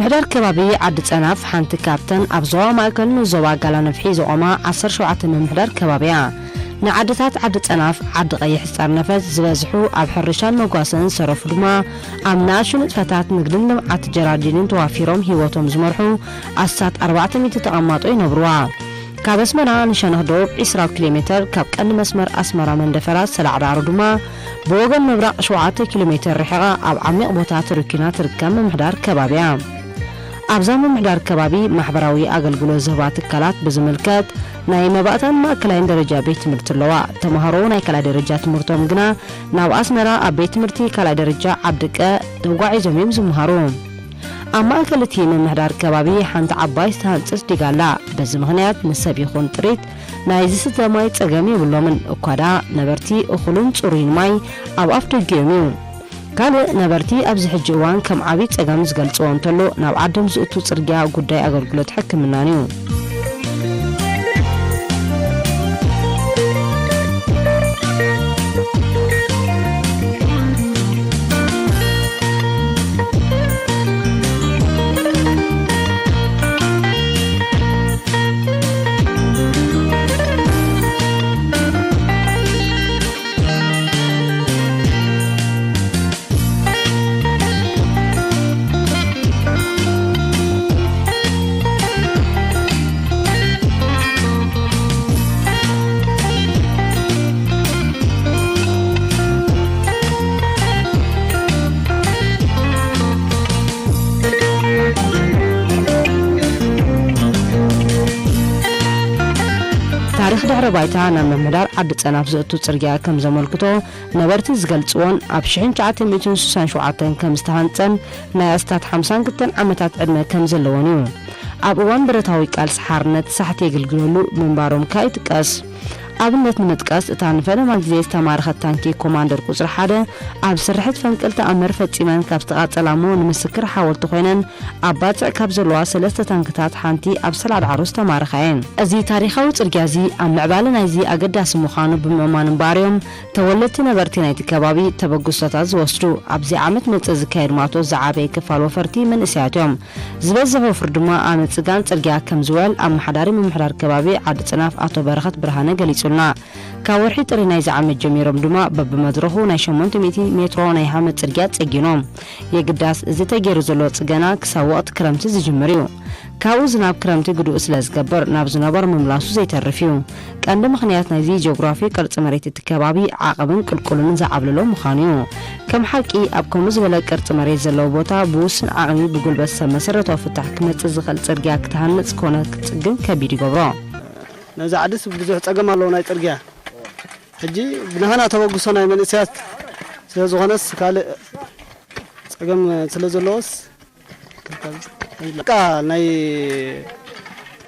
ምምሕዳር ከባቢ ዓዲ ጸናፍ ሓንቲ ካብተን ኣብ ዞባ ማእከልን ዞባ ጋላ ነፍሒ ዝቖማ ዓሰርተ ሸውዓተ ምምሕዳር ከባቢ እያ። ንዓድታት ዓዲ ጸናፍ፣ ዓዲ ቀይሕ፣ ጸርነፈት ዝበዝሑ ኣብ ሕርሻን መጓሰን ዝተረፉ ድማ ኣብ ንኣሽቱ ንጥፈታት ንግድን ልምዓት ጀራዲንን ተዋፊሮም ህይወቶም ዝመርሑ ኣስታት ኣርባዕተ ሚእቲ ተቐማጦ ይነብሩዋ። ካብ ኣስመራ ንሸነኽ ደቡብ ዕስራ ኪሎ ሜተር፣ ካብ ቀንዲ መስመር ኣስመራ መንደፈራ ሰላዕ ዳዕሮ ድማ ብወገን ምብራቕ ሸውዓተ ኪሎ ሜተር ርሒቓ ኣብ ዓሚቕ ቦታ ተረኪና ትርከብ ምምሕዳር ከባቢ እያ። ኣብዛ ምምሕዳር ከባቢ ማሕበራዊ ኣገልግሎት ዝህባ ትካላት ብዝምልከት ናይ መባእታን ማእከላይን ደረጃ ቤት ትምህርቲ ኣለዋ። ተምሃሮ ናይ ካልኣይ ደረጃ ትምህርቶም ግና ናብ ኣስመራ ኣብ ቤት ትምህርቲ ካልኣይ ደረጃ ዓዲ ቀ ተጓዒዞም እዮም ዝመሃሩ። ኣብ ማእከል እቲ ምምሕዳር ከባቢ ሓንቲ ዓባይ ዝተሃንጸት ዲጋ ኣላ። በዚ ምኽንያት ንሰብ ይኹን ጥሪት ናይ ዝስተ ማይ ጸገም የብሎምን። እኳ ደኣ ነበርቲ እኹልን ጽሩይን ማይ ኣብ ኣፍ ደጊኦም እዩ። ካልእ ነበርቲ ኣብዚ ሕጂ እዋን ከም ዓቢ ጸገም ዝገልጽዎ እንተሎ፣ ናብ ዓዶም ዝእቱ ጽርግያ፣ ጉዳይ ኣገልግሎት ሕክምናን እዩ። ታሪኽ ድሕረ ባይታ ናብ ምምሕዳር ዓዲ ጸናፍ ዘእቱ ጽርግያ ከም ዘመልክቶ፣ ነበርቲ ዝገልጽዎን ኣብ ሽሕን ትሽዓተ ሚእትን ስሳን ሸውዓተን ከም ዝተሃንጸን ናይ ኣስታት ሓምሳን ክልተን ዓመታት ዕድመ ከም ዘለዎን እዩ። ኣብ እዋን ብረታዊ ቃልሲ ሓርነት ሳሕቲ የገልግለሉ ምንባሮም ከኣ ይጥቀስ። ኣብነት ንምጥቃስ፣ እታ ንፈለማ ግዜ ዝተማረኸት ታንኪ ኮማንደር ቁጽሪ ሓደ ኣብ ስርሒት ፈንቅል ተኣምር ፈጺመን ካብ ዝተቓጸላ እሞ ንምስክር ሓወልቲ ኮይነን ኣብ ባጽዕ ካብ ዘለዋ ሰለስተ ታንክታት ሓንቲ ኣብ ሰላዕ ዳዕሮ ዝተማረኻ እየን። እዚ ታሪኻዊ ጽርግያ እዚ ኣብ ምዕባለ ናይዚ ኣገዳሲ ምዃኑ ብምእማን እምበኣር እዮም ተወለድቲ ነበርቲ ናይቲ ከባቢ ተበግሶታት ዝወስዱ። ኣብዚ ዓመት መጽእ ዝካየድ ማቶ ዝዓበየ ክፋል ወፈርቲ መንእሰያት እዮም። ዝበዝሕ ወፍሪ ድማ ኣብ ምጽጋን ጽርግያ ከም ዝውዕል ኣመሓዳሪ ምምሕዳር ከባቢ ዓዲ ጽናፍ ኣቶ በረኸት ብርሃነ ገሊጹልና። ካብ ወርሒ ጥሪ ናይዚ ዓመት ጀሚሮም ድማ በብመድረኹ ናይ ሸሞንተ ሚእቲ ሜትሮ ናይ ሃመት ጽርግያ ጸጊኖም። የግዳስ፣ እዚ ተገይሩ ዘሎ ጽገና ክሳብ ወቕቲ ክረምቲ ዝጅምር እዩ። ካብኡ ዝናብ ክረምቲ ግዱእ ስለ ዝገብር፣ ናብ ዝነበሮ ምምላሱ ዘይተርፍ እዩ። ቀንዲ ምኽንያት ናይዚ ጂኦግራፊ ቅርጺ መሬት እቲ ከባቢ ዓቐብን ቁልቁልን ዝዓብለሎ ምዃኑ እዩ። ከም ሓቂ፣ ኣብ ከምኡ ዝበለ ቅርጺ መሬት ዘለዎ ቦታ ብውሱን ዓቕሚ ብጉልበት ሰብ መሰረታዊ ፍታሕ ክመጽእ ዝኽእል ጽርግያ ክትሃንጽ ኮነ ክትጽግን ከቢድ ይገብሮ። ነዚ ዓድስ ብዙሕ ጸገም ኣለዎ ናይ ጽርግያ። ሕጂ ብናህና ተበግሶ ናይ መንእሰያት ስለ ዝኾነስ ካልእ ጸገም ስለ ዘለዎስ በቃ ናይ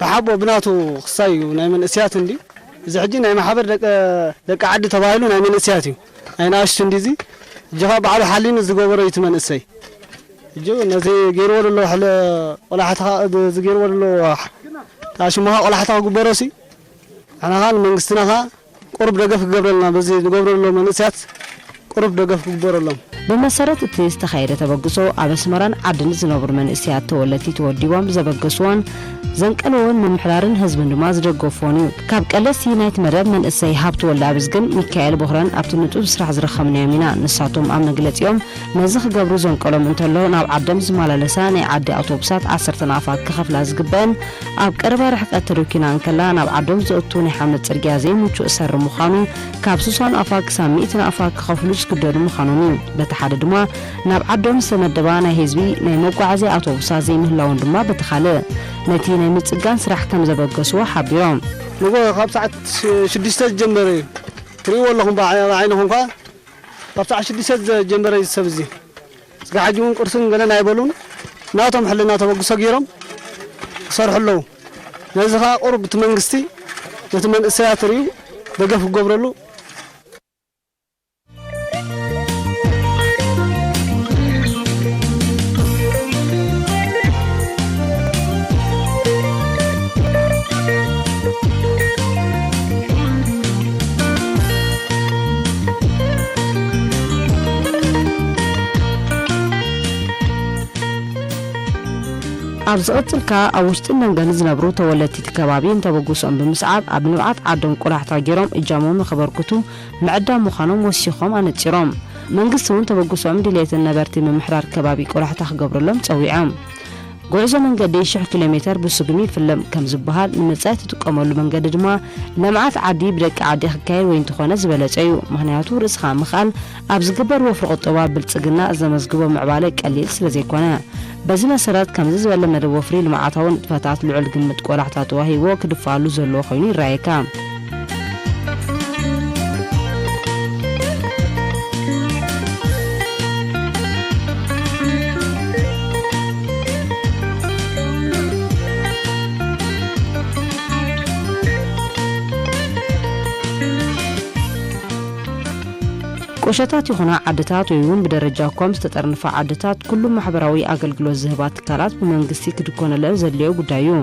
ብሓቦ ብናቱ ክሳይ እዩ ናይ መንእሰያት እንዲ። እዚ ሕጂ ናይ ማሕበር ደቂ ደቂ ዓዲ ተባሂሉ ናይ መንእሰያት እዩ። ናይ ንኣሽቱ እንዲ እዚ ሕጂ ኸኣ ባዕሉ ሓሊኑ ዝገበሮ እዩ እቲ መንእሰይ። ሕጂ ነዚ ገይርዎ ዘሎ ሕለ ቆላሕታ እዚ ገይርዎ ዘሎ ታሽሙኻ ቆላሕታ ክግበሮ ሲ ንሕና ኸኣ ንመንግስትና ኸኣ ቁሩብ ደገፍ ክገብረልና በዚ ንገብሮ ዘሎ መንእሰያት ቁሩብ ደገፍ ክግበረሎም። ብመሰረት እቲ ዝተኻየደ ተበግሶ ኣብ ኣስመራን ዓድን ዝነብሩ መንእሰያት ተወለድቲ ተወዲቦም ዘበገስዎን ዘንቀልዎን ምምሕዳርን ህዝብን ድማ ዝደገፍዎን እዩ። ካብ ቀለስቲ ናይቲ መደብ መንእሰይ ሃብቱ ወልደኣብዝግን ሚካኤል ቦኽረን ኣብቲ ንጡፍ ስራሕ ዝረኸብናዮም ኢና። ንሳቶም ኣብ መግለጺኦም ነዚ ክገብሩ ዘንቀሎም እንተሎ፣ ናብ ዓዶም ዝመላለሳ ናይ ዓዲ ኣውቶቡሳት ዓሰርተ ናቕፋ ክኸፍላ ዝግበአን፣ ኣብ ቀረባ ርሕቀት ተደኲና እንከላ፣ ናብ ዓዶም ዘእቱ ናይ ሓመድ ጽርግያ ዘይምቹእ ሰሪ ምዃኑ፣ ካብ ስሳ ናቕፋ ክሳብ ሚእቲ ናቕፋ ክኸፍሉ ዝግደዱ ምዃኖም እዩ። በቲ ሓደ ድማ፣ ናብ ዓዶም ዝተመደባ ናይ ህዝቢ ናይ መጓዓዝያ ኣውቶቡሳት ዘይምህላውን ድማ በቲ ካልእ፣ ነቲ ናይ ምጽጋን ስራሕ ከም ዘበገስዎ ሓቢሮም። ንጎ ካብ ሰዓት ሽ-፣ ሽዱሽተ ዝጀመረ እዩ። ትርእይዎ ኣለኹም ብዓ-፣ ብዓይንኹም ከኣ ካብ ሰዓት ሽዱሽተ ዝጀመረ እዩ ሰብ እዚ። እስከ ሕጂ እውን ቁርስን ገለን ኣይበሉን። ናቶም ሕልና ተበግሶ ገይሮም ይሰርሑ ኣለዉ። ነዚ ኸኣ ቁሩብ እቲ መንግስቲ ነቲ መንእሰያት ርእዩ ደገፍ ክገብረሉ። ኣብ ዝቕጽል ከኣ ኣብ ውሽጥን ደንገልን ዝነብሩ ተወለድቲ እቲ ከባቢ ንተበግሶኦም ብምስዓብ ኣብ ልምዓት ዓዶም ቆላሕታ ገይሮም እጃሞም ንኸበርክቱ ምዕዳም ምዃኖም ወሲኾም ኣነጺሮም። መንግስቲ እውን ተበግሶኦም ድሌትን ነበርቲ ምምሕዳር ከባቢ ቆላሕታ ክገብረሎም ጸዊዖም። ጉዕዞ መንገዲ ሽሕ ኪሎ ሜተር ብስጉሚ ይፍለም ከም ዝበሃል፣ ንምጻይ እትጥቀመሉ መንገዲ ድማ ልምዓት ዓዲ ብደቂ ዓዲ ክካየድ ወይ እንተኾነ ዝበለጸ እዩ። ምኽንያቱ ርእስኻ ምኽኣል ኣብ ዝግበር ወፍሪ ቁጠባ ብልጽግና ዘመዝግቦ ምዕባለ ቀሊል ስለ ዘይኮነ። በዚ መሰረት ከምዚ ዝበለ መደብ ወፍሪ ልምዓታዊ ንጥፈታት ልዑል ግምት ቆላሕታ ተዋሂብዎ ክድፋኣሉ ዘለዎ ኮይኑ ይረኣየካ። ቁሸታት ይኹና ዓድታት ወይ እውን ብደረጃ ኮም ዝተጠርንፋ ዓድታት፣ ኩሉ ማሕበራዊ ኣገልግሎት ዝህባ ትካላት ብመንግስቲ ክድኮነለን ዘድልዮ ጉዳይ እዩ።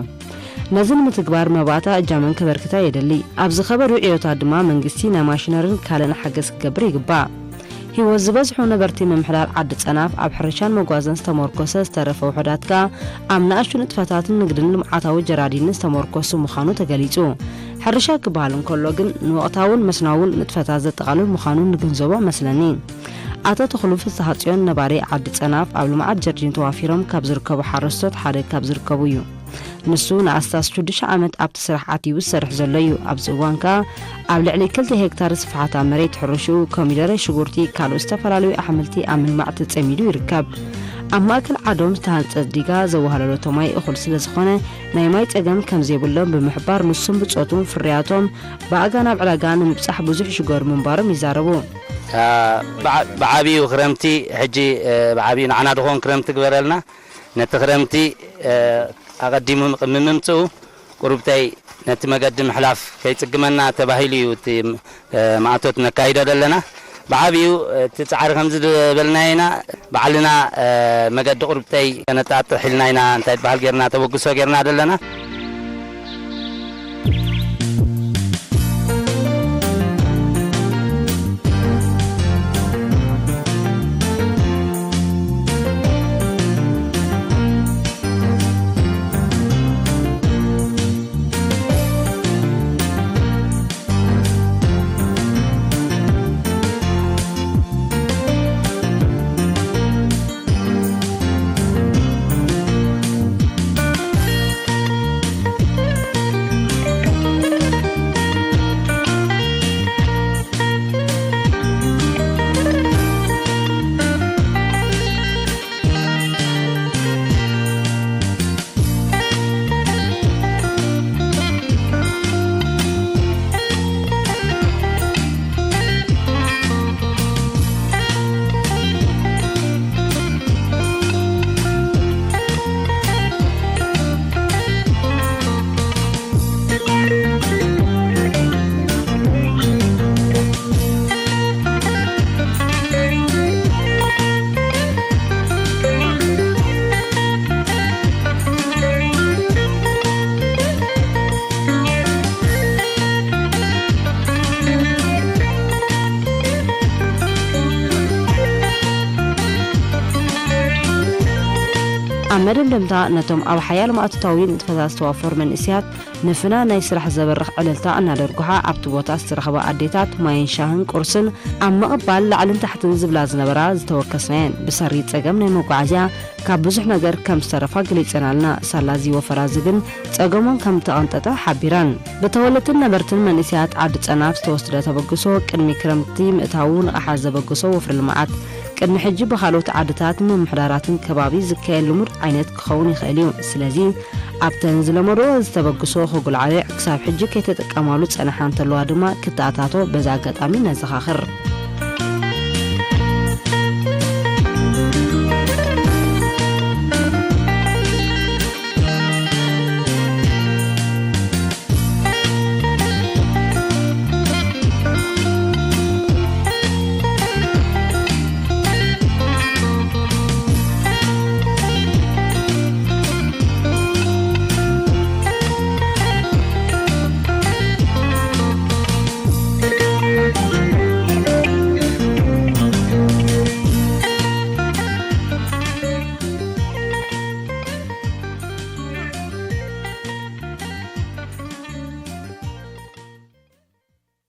ነዚ ንምትግባር መባእታ እጃመን ከበርክታ የደሊ። ኣብ ዝኸበዱ ዕዮታት ድማ መንግስቲ ናይ ማሽነርን ካልእን ሓገዝ ክገብር ይግባእ። ህይወት ዝበዝሑ ነበርቲ ምምሕዳር ዓዲ ጸናፍ ኣብ ሕርሻን መጓዘን ዝተመርኮሰ፣ ዝተረፈ ውሑዳት ከኣ ኣብ ንኣሽቱ ንጥፈታትን ንግድን ልምዓታዊ ጀራዲንን ዝተመርኮሱ ምዃኑ ተገሊጹ። ሕርሻ ክበሃል እንከሎ ግን ንወቕታውን መስናውን ንጥፈታት ዘጠቓልል ምዃኑ ንግንዘቦ መስለኒ። ኣቶ ተኽሉ ፍስሃጽዮን ነባሪ ዓዲ ጸናፍ ኣብ ልምዓት ጀርዲን ተዋፊሮም ካብ ዝርከቡ ሓረስቶት ሓደ ካብ ዝርከቡ እዩ። ንሱ ንኣስታት ሽዱሽተ ዓመት ኣብቲ ስራሕ ኣትዩ ዝሰርሕ ዘሎ እዩ። ኣብዚ እዋን ከኣ ኣብ ልዕሊ ክልተ ሄክታር ስፍሓት ኣብ መሬት ሕርሽኡ ኮሚደረ፣ ሽጉርቲ፣ ካልኦት ዝተፈላለዩ ኣሕምልቲ ኣብ ምልማዕ ተጸሚዱ ይርከብ። ኣብ ማእከል ዓዶም ዝተሃንጸት ዲጋ ዘዋህለለቶ ማይ እኹል ስለ ዝኾነ ናይ ማይ ጸገም ከም ዘይብሎም ብምሕባር ንሱን ብጾቱን ፍርያቶም ብኣጋ ናብ ዕዳጋ ንምብጻሕ ብዙሕ ይሽገሩ ምንባሮም ይዛረቡ። አ፣ ብዓ-፣ ብዓቢኡ ክረምቲ ሕጂ፣ እ፣ ብዓቢኡ ንዓና ድኾን ክረምቲ ግበረልና። ነቲ ክረምቲ፣ እ፣ ኣቐዲሙ ቅድሚ ምምጽኡ ቁሩብተይ ነቲ መገዲ ምሕላፍ ከይጽግመና ተባሂሉ እዩ እቲ፣ እ፣ ማእቶት ነካይዶ ዘለና። ብዓቢኡ እቲ ጻዕሪ ከምዚ ዝበልናዮ ኢና፣ ባዕልና፣ እ፣ መገዲ ቁሩብተይ ከነጣጥሕ ኢልና ኢና፣ እንታይ ትበሃል፣ ጌርና፣ ተበግሶ ጌርና ዘለና። ኣብ መደምደምታ፣ ነቶም ኣብ ሓያል ማእቶታዊ ንጥፈታት ዝተዋፈሩ መንእሰያት፣ ንፍና ናይ ስራሕ ዘበርኽ ዕልልታ እናደርጉሓ፣ ኣብቲ ቦታ ዝተረኽባ ኣዴታት ማይን ሻህን ቁርስን ኣብ ምቕባል ላዕልን ታሕትን ዝብላ ዝነበራ ዝተወከስናየን። ብሰሪ ጸገም ናይ መጓዓዝያ ካብ ብዙሕ ነገር ከም ዝተረፋ ገሊጸናልና። ሳላ እዚ ወፈራ እዚ ግን ጸገሞን ከም ተቐንጠጠ ሓቢረን። ብተወለድትን ነበርትን መንእሰያት ዓዲ ጸናፍ ዝተወስደ ተበግሶ፣ ቅድሚ ክረምቲ ምእታዉ ንቕሓት ዘበግሶ ወፍሪ ልምዓት፣ ቅድሚ ሕጂ ብኻልኦት ዓድታት ምምሕዳራትን ከባቢ ዝካየድ ልሙድ ዓይነት ክኸውን ይኽእል እዩ። ስለዚ ኣብተን ዝለመድኦ ዝተበግሶ ከጉልዓለ ክሳብ ሕጂ ከይተጠቀማሉ ጸንሓ እንተለዋ ድማ ክተኣታቶ በዚ ኣጋጣሚ ነዘኻኽር።